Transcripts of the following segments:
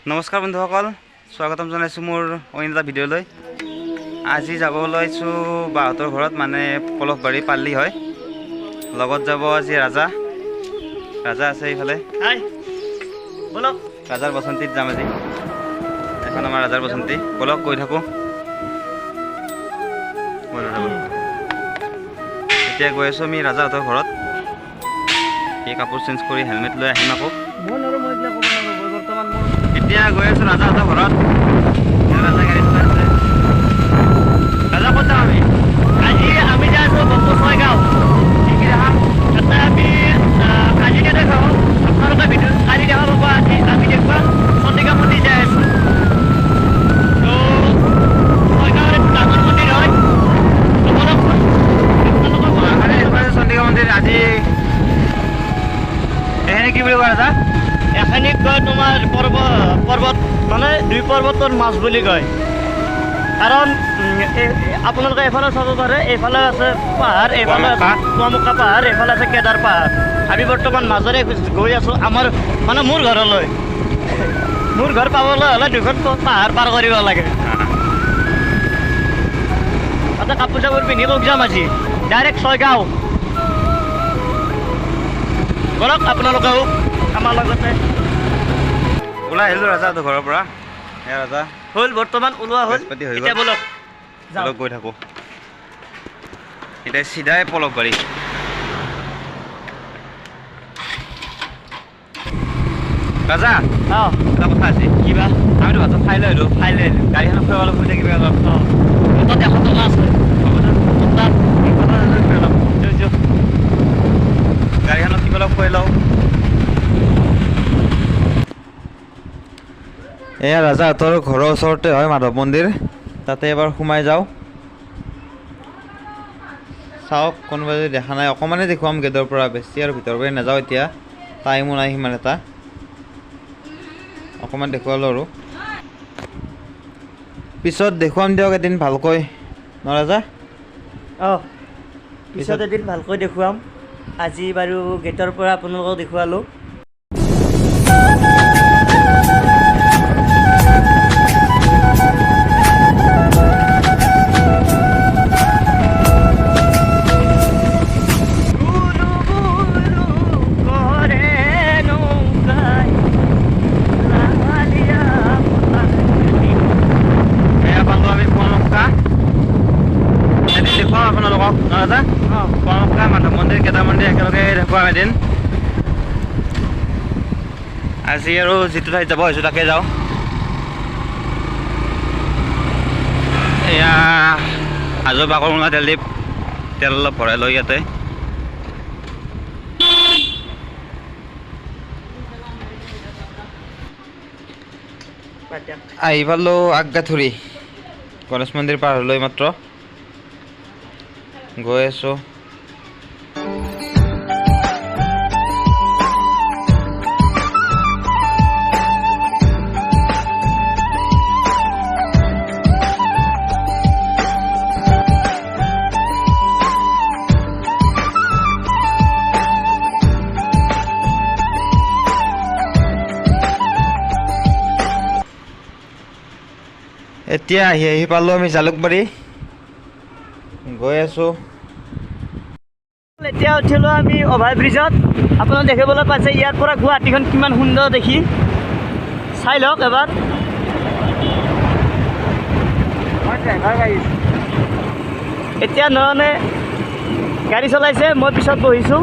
নমস্কাৰ বন্ধুসকল, স্বাগতম জনাইছোঁ মোৰ অইন এটা ভিডিঅ'লৈ। আজি যাব ওলাইছোঁ বাহঁতৰ ঘৰত, মানে পলশবাৰী পাল্লি হয়। লগত যাব আজি ৰাজা। ৰাজা আছে এইফালে। হাই, বলক। ৰাজাৰ বসন্তীত যাম আজি। এখন আমাৰ ৰাজাৰ বসন্তী। বলক, গৈ থাকোঁ। এতিয়া গৈ আছোঁ আমি ৰাজাহঁতৰ ঘৰত। এই কাপোৰ চেঞ্জ কৰি হেলমেট লৈ আহিম আকৌ। মই নোৱাৰোঁ, মই এইবিলাক ক'ব নোৱাৰোঁ। মই বৰ্তমান মোৰ এতিয়া গৈ আছোঁ ৰাজাহঁতৰ ঘৰত। ৰাজা গাড়ী চলাই আছে। ৰাজা, ক'ত যাম আমি? আজি আমি যাই আছোঁ বকো ছয়গাঁও। কি কি দেখাম? তাতে আমি আজি নেদেখাওঁ, আপোনালোকে ভিডিঅ' কালি দেখা পাব। আজি আমি দেখুৱাম চন্দিকা মন্দিৰ যাই আছোঁ। তো ছয়গাঁৱৰ এইটো ডাঙৰ মন্দিৰ হয়। তো বলকচোন আপোনালোকক। আৰে, এইফালে চন্দিকা মন্দিৰ। আজি এইখিনি কি বুলি কয় ৰাজা? এখিনিক কয় তোমাৰ পৰ্বত, পৰ্বত মানে দুই পৰ্বতৰ মাজ বুলি কয়। কাৰণ আপোনালোকে এইফালে চাব পাৰে, এইফালে আছে পাহাৰ, এইফালে আছে পোৱামক্কা। পোৱামক্কা পাহাৰ, এইফালে আছে কেদাৰ পাহাৰ। আমি বৰ্তমান মাজেৰে গৈ আছোঁ আমাৰ মানে মোৰ ঘৰলৈ। মোৰ ঘৰ পাবলৈ হ'লে দুখন পাহাৰ পাৰ কৰিব লাগে। তাতে কাপোৰ চাপোৰ পিন্ধি ক'ত যাম আজি? ডাইৰেক্ট ছয়গাঁও। বলক আপোনালোকেও আমাৰ লগতে। ওলাই আহিলোঁ ৰাজাহঁতৰ ঘৰৰ পৰা। এয়া ৰাজা। হ'ল, বৰ্তমান ওলোৱা হ'ল। বেজপাতি হৈ গ'ল। এতিয়া বলক যাওঁ। অলপ গৈ থাকোঁ। এতিয়া চিধাই পলকবাৰী। ৰাজা, অঁ। এটা কথা আছে। কিবা? আমিতো ভাত খাই লৈ আহিলোঁ। খাই লৈ আহিলোঁ। গাড়ীখনত খুৱাই অলপ শুই থাকিবি অলপ। অঁ, মোৰ তাত 100 টকা আছে। হ'ব দে। মোৰ তাত কথা নাজানো অলপ। যো যো। গাড়ীখনত কিবা অলপ খুৱাই লওঁ। এয়া ৰাজাহঁতৰ ঘৰৰ ওচৰতে হয় মাধৱ মন্দিৰ। তাতে এবাৰ সোমাই যাওঁ। চাওক, কোনোবাই যদি দেখা নাই, অকণমানেই দেখুৱাম গেটৰ পৰা, বেছি আৰু ভিতৰৰ পৰা নাযাওঁ এতিয়া। টাইমো নাই সিমান এটা। অকণমান দেখুৱালোঁ আৰু পিছত দেখুৱাম দিয়ক এদিন ভালকৈ। ন ৰাজা? অঁ, পিছত এদিন ভালকৈ দেখুৱাম। আজি বাৰু গেটৰ পৰা আপোনালোকক দেখুৱালোঁ। গুৰু গুৰু কৰে নৌকাই লালিয়া পতাকা। এয়া পালোঁ আমি পোৱামক্কা। এদিন দেখুৱাম আপোনালোকক, ন ৰাজা? অঁ। পোৱামক্কা, মাধৱ মন্দিৰ, কেদাৰ মন্দিৰ একেলগে দেখুৱাম এদিন। আজি আৰু যিটো ঠাইত যাব হৈছোঁ তাকে যাওঁ। এয়া হাজো বাকৰমূলা তেল ডিপ। তেল অলপ ভৰাই লওঁ ইয়াতে। বাদ দিয়ক। আহি পালোঁ আগগাঠুৰি গণেশ মন্দিৰ পাৰ হ'লো মাত্ৰ। গৈ আছোঁ। এতিয়া আহি আহি পালোঁ আমি জালুকবাৰী। গৈ আছোঁ। এতিয়া উঠিলোঁ আমি অভাৰ ব্ৰিজত। আপোনালোকে দেখিবলৈ পাইছে ইয়াৰ পৰা গুৱাহাটীখন কিমান সুন্দৰ দেখি। চাই লওক এবাৰ। এতিয়া নয়নে গাড়ী চলাইছে, মই পিছত বহিছোঁ,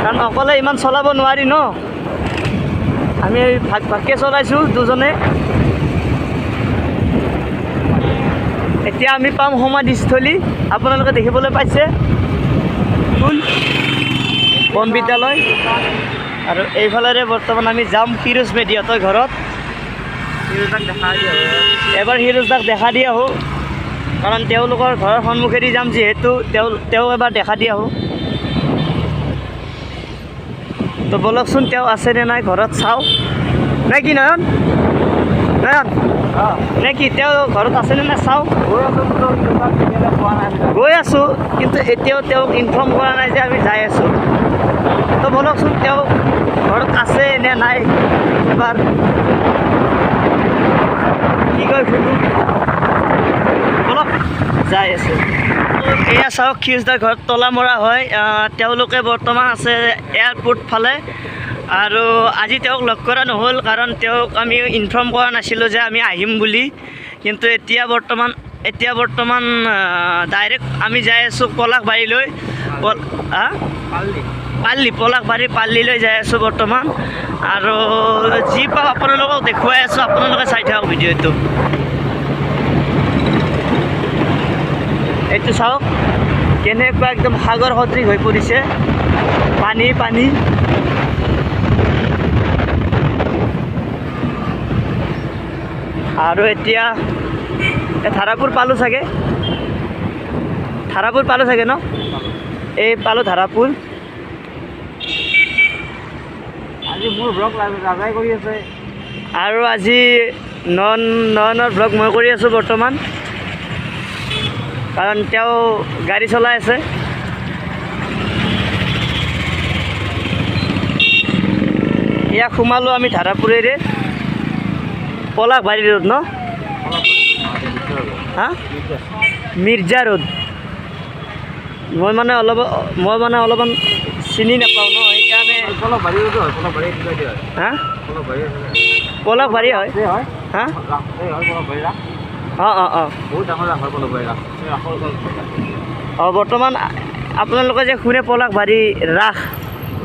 কাৰণ অকলে ইমান চলাব নোৱাৰি ন। আমি ভাগ ভাগকৈ চলাইছোঁ দুজনে। এতিয়া আমি পাম সমাধিস্থলী। আপোনালোকে দেখিবলৈ পাইছে কোন বন বিদ্যালয়। আৰু এইফালেৰে বৰ্তমান আমি যাম ফিৰোজ মেধিহঁতৰ ঘৰত। এবাৰ ফিৰোজদাক দেখা দি আহোঁ, কাৰণ তেওঁলোকৰ ঘৰৰ সন্মুখেদি যাম যিহেতু তেওঁ এবাৰ দেখা দি আহোঁ। তো ব'লকচোন, তেওঁ আছেনে নাই ঘৰত চাওঁ। নে কি নয়ন? নয়ন, নে কি, তেওঁ ঘৰত আছেনে নাই চাওঁ। গৈ আছোঁ, কিন্তু এতিয়াও তেওঁক ইনফৰ্ম কৰা নাই যে আমি যাই আছোঁ। তো বলকচোন তেওঁ ঘৰত আছে নে নাই এবাৰ কি কয় শুনো, বলক যাই আছে। এয়া চাওক খিউজদাৰ ঘৰত তলা মৰা হয়। তেওঁলোকে বৰ্তমান আছে এয়াৰপৰ্ট ফালে। আৰু আজি তেওঁক লগ কৰা নহ'ল, কাৰণ তেওঁক আমি ইনফৰ্ম কৰা নাছিলোঁ যে আমি আহিম বুলি। কিন্তু এতিয়া বৰ্তমান ডাইৰেক্ট আমি যাই আছোঁ পলাশবাৰীলৈ, পাল্লি, পলাশবাৰী পাল্লিলৈ যাই আছোঁ বৰ্তমান। আৰু যি পাওঁ আপোনালোকক দেখুৱাই আছোঁ, আপোনালোকে চাই থাকক ভিডিঅ'টো। এইটো চাওক কেনেকুৱা একদম সাগৰ সদৃশ হৈ পৰিছে, পানী পানী। আৰু এতিয়া ধাৰাপুৰ পালোঁ চাগে, ধাৰাপুৰ পালোঁ চাগে ন? এই পালোঁ ধাৰাপুৰ। আজি মোৰ ব্লগ ৰাজাই কৰি আছে, আৰু আজি নয়নৰ ব্লগ মই কৰি আছোঁ বৰ্তমান, কাৰণ তেওঁ গাড়ী চলাই আছে। ইয়াক সোমালোঁ আমি ধাৰাপুৰেৰে পলাশবাৰী ৰোড ন, হা মিৰ্জা ৰোড। মই মানে অলপমান চিনি নাপাওঁ ন, সেইকাৰণে। হা পলাশবাৰী হয়, হা অঁ অঁ অঁ অঁ। বৰ্তমান আপোনালোকে যে শুনে পলাশবাৰী ৰাস,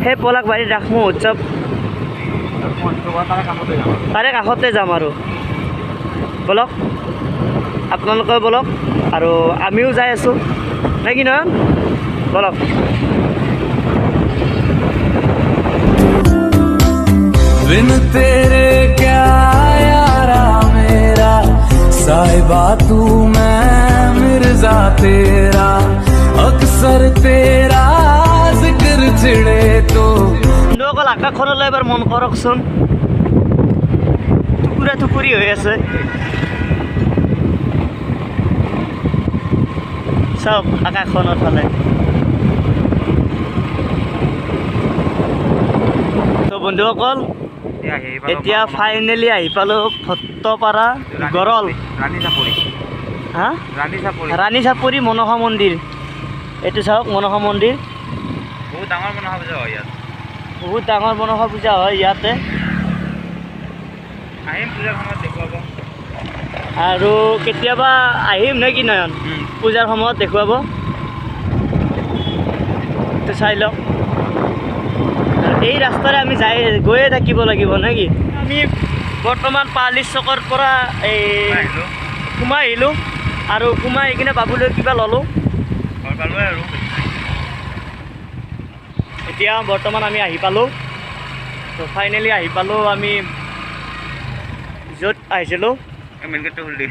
সেই পলাশবাৰী ৰাস মহোৎসৱ তাৰে কাষতে যাম। আৰু বলক আপোনালোকে বলক, আৰু আমিও যাই আছোঁ নে কি নয়ন? বলক। बिन तेरे क्या यारा मेरा, साहिबा तू मैं मिर्जा तेरा, अक्सर तेरा जिक्र छिड़े तो। বন্ধুসকল আকাশখনলৈ এবাৰ মন কৰকচোন, টুকুৰা টুকুৰি হৈ আছে। চাওক আকাশখনৰ ফালে। তো বন্ধুসকল এতিয়া ফাইনেলি আহি পালোঁ ভট্টপাৰা গৰল, হা ৰাণী চাপৰি মনসা মন্দিৰ। এইটো চাওক মনসা মন্দিৰ, বহুত ডাঙৰ মনসা পূজা হয় ইয়াত, বহুত ডাঙৰ মনসা পূজা হয় ইয়াতে। আহিম পূজাৰ সময়ত দেখুৱাব, আৰু কেতিয়াবা আহিম নে কি নয়ন পূজাৰ সময়ত দেখুৱাব। তো চাই লওক, এই ৰাস্তাৰে আমি যাই গৈয়ে থাকিব লাগিব নে কি? আমি বৰ্তমান পালি চকৰ পৰা এই সোমাই আহিলোঁ, আৰু সোমাই আহি কিনে বাবুলৈ কিবা ল'লোঁ। এতিয়া বৰ্তমান আমি আহি পালোঁ। তো ফাইনেলি আহি পালোঁ আমি য'ত আহিছিলোঁ। মেইন গেটটো খুলি,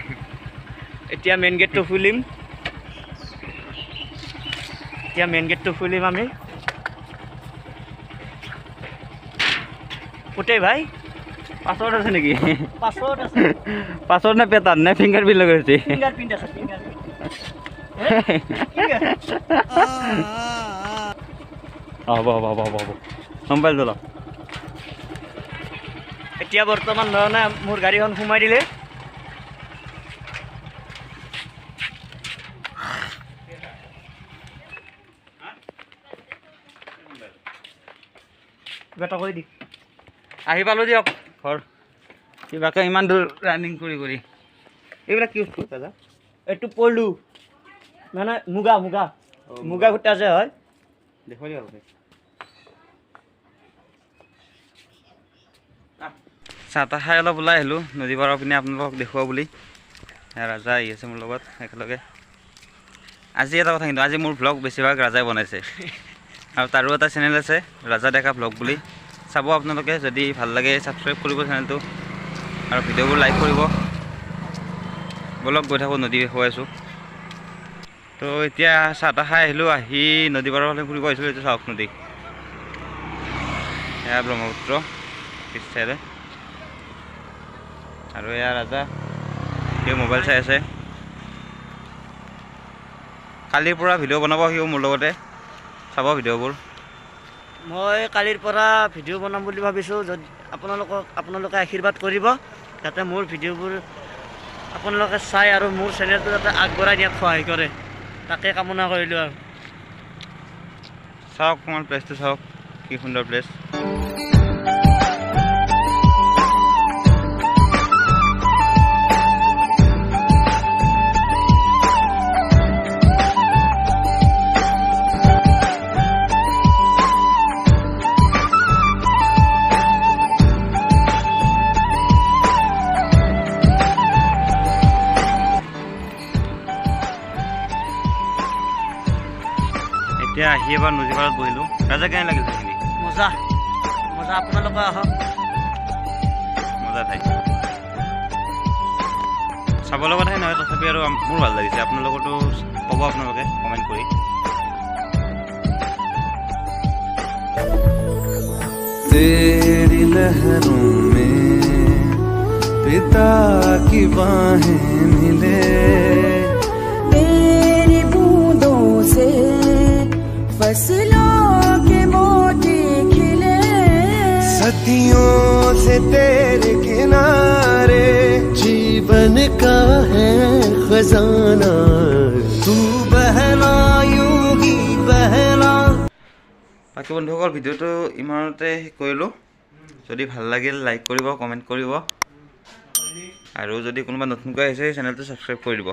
এতিয়া মেইন গেটটো খুলিম, এতিয়া মেইন গেটটো খুলিম আমি। গোটেই ভাই পাছৱৰ্ড আছে নেকি? পাছৱৰ্ড আছে, পাছৱৰ্ড নে পেটাৰ্ণ নে ফিংগাৰ প্ৰিণ্ট লগাইছে? ফিংগাৰ প্ৰিণ্ট আছে, ফিংগাৰ প্ৰিণ্ট। হ'ব হ'ব হ'ব হ'ব হ'ব, মোবাইল জ্বলাওক। এতিয়া বৰ্তমান নয়নে মোৰ গাড়ীখন সোমাই দিলে। কিবা এটা কৰি দি। আহি পালোঁ দিয়ক ঘৰ, কিবাকে ইমান দূৰ ৰানিং কৰি কৰি। এইবিলাক কি বস্তু দাদা? এইটো পলু, মানে মুগা, মুগা মুগা সূতা যে হয়। দেখুৱাই দিয়ক। চাহ তাহ খাই অলপ ওলাই আহিলোঁ নদী পাৰৰ পিনে আপোনালোকক দেখুৱাব বুলি। ৰাজা আহি আছে মোৰ লগত একেলগে। আজি এটা কথা কিন্তু, আজি মোৰ ভ্লগ বেছিভাগ ৰাজাই বনাইছে, আৰু তাৰো এটা চেনেল আছে ৰাজা ডেকা ভ্লগ বুলি, চাব আপোনালোকে। যদি ভাল লাগে ছাবস্ক্ৰাইব কৰিব চেনেলটো, আৰু ভিডিঅ'বোৰ লাইক কৰিব। বলক গৈ থাকোঁ, নদী দেখুৱাই আছোঁ। তো এতিয়া চাহ তাহ খাই আহিলোঁ, আহি নদী পাৰৰ ফালে ফুৰিব আহিছিলোঁ। এইটো চাওক নদী, এয়া ব্ৰহ্মপুত্ৰ পিছ চাইডে, আৰু এয়া ৰাজা সিও মোবাইল চাই আছে। কালিৰ পৰা ভিডিঅ' বনাব সিও মোৰ লগতে, চাব ভিডিঅ'বোৰ। মই কালিৰ পৰা ভিডিঅ' বনাম বুলি ভাবিছোঁ। যদি আপোনালোকে আশীৰ্বাদ কৰিব, যাতে মোৰ ভিডিঅ'বোৰ আপোনালোকে চাই আৰু মোৰ চেনেলটো যাতে আগবঢ়াই দিয়াত সহায় কৰে, তাকে কামনা কৰিলোঁ। আৰু চাওক অকণমান প্লেচটো চাওক, কি সুন্দৰ প্লেচ। এতিয়া আহি এবাৰ নদীপাৰত বহিলোঁ। ৰাজা, কেনে লাগিল ঠাইখিনি? মজা মজা, আপোনালোকে আহক। মজা ঠাই, চাব লগা ঠাই নহয়, তথাপি আৰু মোৰ ভাল লাগিছে। আপোনালোকতো ক'ব আপোনালোকে কমেণ্ট কৰি। तेरी लहरों में पिता की बाहें मिले, तेरी बूंदों से फसलों के मोती खिले, सदियों से तेरे किनारे जीवन का है खजाना, तू बहना यूं ही बहना। বাকী বন্ধুসকল, ভিডিঅ'টো ইমানতে শেষ কৰিলোঁ। যদি ভাল লাগিল লাইক কৰিব, কমেণ্ট কৰিব, আৰু যদি কোনোবা নতুনকৈ আহিছে চেনেলটো ছাবস্ক্ৰাইব কৰি দিব।